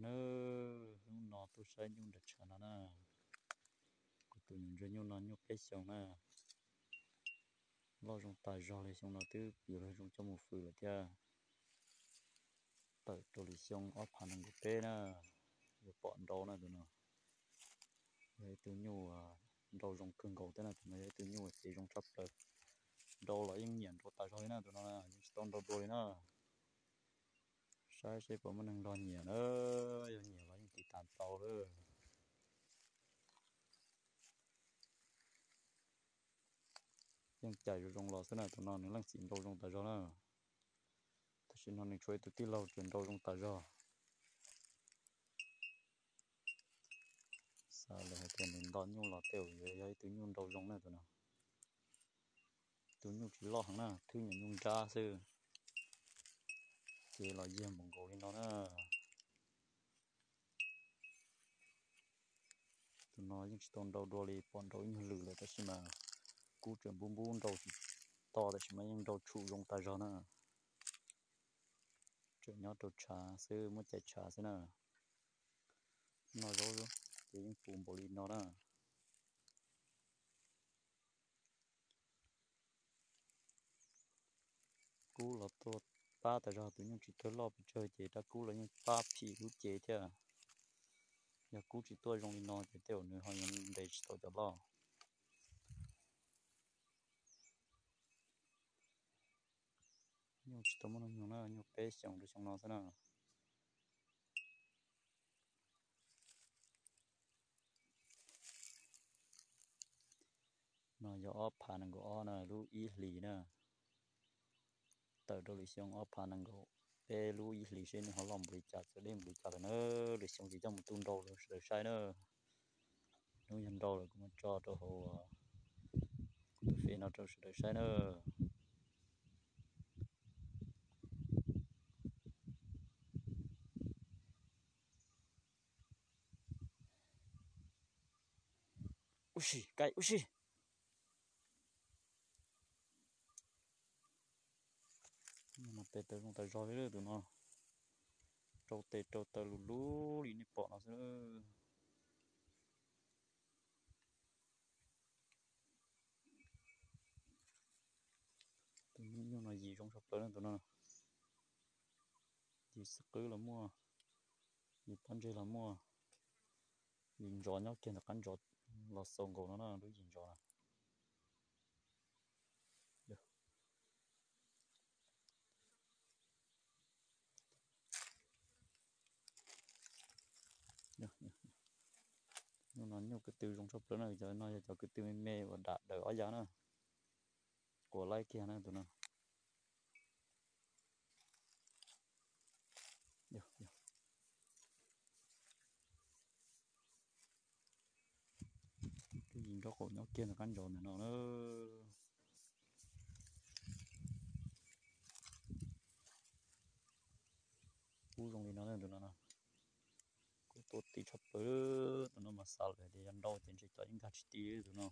Na, hnub no tuaj saib nyuj nram tshav no na. Kuv tus nyuam ntsuag nyuj no nyuj peb xyoos na, loj zoo tas zog li. Xyoo no twb yuav luag zoo coj mus fws lawm thiab. Tawm rau lwm xyoo ob phav nees nkaum peb na, yuav pom nrau na tus no. Yog ib tug nyuj nrau zoo kawg nkaus thiab na, tus no yog ib tug nyuj txiv zoo tshaj plaws. Nrau los yeej nyiam nrau tas zog li na, tus no yeej tsis tau nrau dua li na. Saib seb puas muaj neeg nrog nyiam na, yog nyiam los yeej tiv tas tau lawm. Yeej cais zoo zoo los xwb na, tus no nws leej txiv nrau zoo tas zog na. Tam sim no nws tshuav ib tug tij laug tseem nrau zoo tas zog. Xav lawm hais tias nws nto nyuj los tej zaum yuav yog ib tug nyuj nrau zoo na tus no. Tus nyuj tsis loj heev na, thwb nyuag nyuj nrab xwb, ces los yag npaum nkaus li no na. Tus no yeej tsis tau nrau dua li, pom nrau ib nyuag lwm lawm tab sis mas kub tseem npub npub nrau tsis to, tab sis mas yeej nrau tshum zoo tas zog na. Tseem nyob rau tshav xwb, muab cais tshav xwb na. Noj zaub ces yeej puv npaum li no na. Kub los tuaj pab tas zog, tus nyuj tsis tuag loj pes tsawg ces rab kub los yeej pab phim lub cev thiab. Yog kub tsis tuaj zoo li no ces tej zaum nws ho yuav ntes tsis tau cov loj. Nyuj tsis tau muaj hnub nyoog na, nyuj peb xyoos rau xyoo no xwb na. No yog ob phav nees nkaum ob na, lub ib hlis na. Tawm rau lwm xyoo ob phav nees nkaum peb lub ib hlis seb nws ho loj npaum li cas txawm deb npaum li cas lawm na. Lwm xyoo ces coj mus tu nrau rau sawv daws saib na. Hnub yog nrau lawm kuv mam tso rau hauv kuv tus fev no rau sawv daws saib na. Ub si, kaim ub si. Tes taw zoo tas zog li tus no. Rau tes rau taw lus lub li nej pom no xwb. Tus nyuj no yim zoo tshaj plaws na tus no. Yim xwb qwb los muaj, yim pob ntseg los muaj. Yim ntsos nyob kiag ntawm qab ntsos los xaus nkaus no na, lub yim ntsos na. Nyuj no nyuj ko tw zoo tshaj plaws na, cov no yog cov ko tw me me uas dam dawm ob yav na. Quav laib kiag na tus no. Twb yim nraub qaum nyob kiag ntawm qab ntsos ntawm no na. Kub zoo li no na tus no. Kub tuaj ti tshaj plaws, tus no mas xav lawm tias yog nrau ces ntshe cov yeej nkag tsis ti tus no.